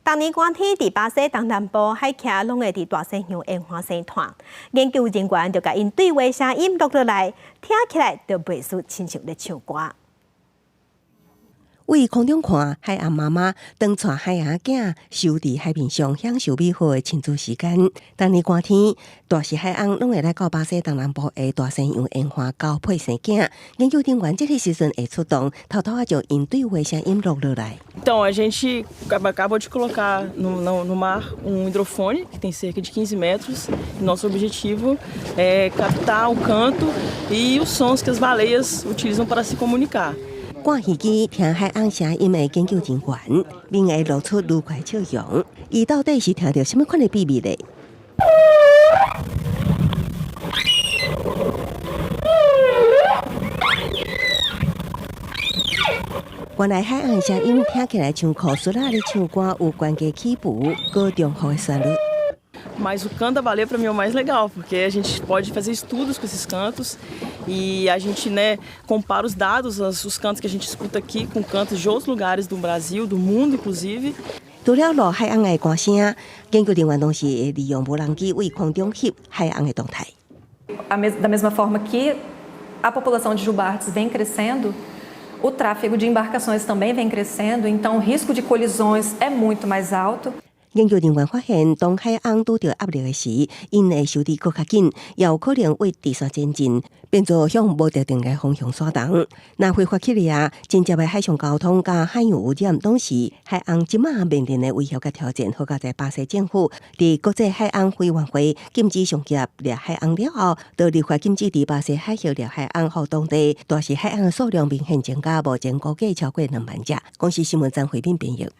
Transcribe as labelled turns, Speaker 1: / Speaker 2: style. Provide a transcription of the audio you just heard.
Speaker 1: 逐年寒天佇巴西東南部海徛攏會佇大西洋沿岸生湠，研究人員就共𪜶對話聲音錄落來，聽起來就袂輸親像咧唱歌。
Speaker 2: 對空中看，海頷媽媽當帶海頷囝守佇海面上，享受美好的親子時間。逐年寒天，大氏海頷攏會來到巴西東南部的大西洋沿岸交配生囝。研究人員這个時陣會出動，偷偷仔將𪜶對話聲音錄落來。
Speaker 3: Então, a gente acabou de colocar no mar um hidrofone que tem cerca de 15 metros. Nosso objetivo é captar o canto e os sons que as baleias utilizam para se comunicar.
Speaker 2: 掛耳機聽海頷聲音的研究人員，面會露出愉快笑容。伊到底是聽著啥物款的秘密咧？原來海頷聲音聽起來像苦蘇仔咧唱歌，有懸低起伏、高重複的旋律。
Speaker 3: Mas o canto da baleia para mim é o mais legal, porque a gente pode fazer estudos com esses cantos e a gente, né, compara os dados, os cantos que a gente escuta aqui com cantos de outros lugares do Brasil, do mundo inclusive.
Speaker 2: 除了錄海頷的歌聲，研究人員攏是會利用無人機對空中翕海頷的動態。
Speaker 4: Da mesma forma que a população de jubartes vem crescendo, o tráfego de embarcações também vem crescendo, então o risco de colisões é muito mais alto.
Speaker 2: 研究人員發現，當海頷拄著壓力的時，𪜶會修得閣較緊，也有可能對直線前進，變做向無特定的方向徙動。若非法去掠，間接的海上交通佮海洋污染，攏是海頷這馬面臨的威脅佮挑戰。好佳哉巴西政府佇國際海頷委員會禁止商業獵海頷了後，就立法禁止佇巴西海域獵海頷，予當地大氏海頷的數量明顯增加，目前估計超過2萬隻。公視新聞張惠敏編譯。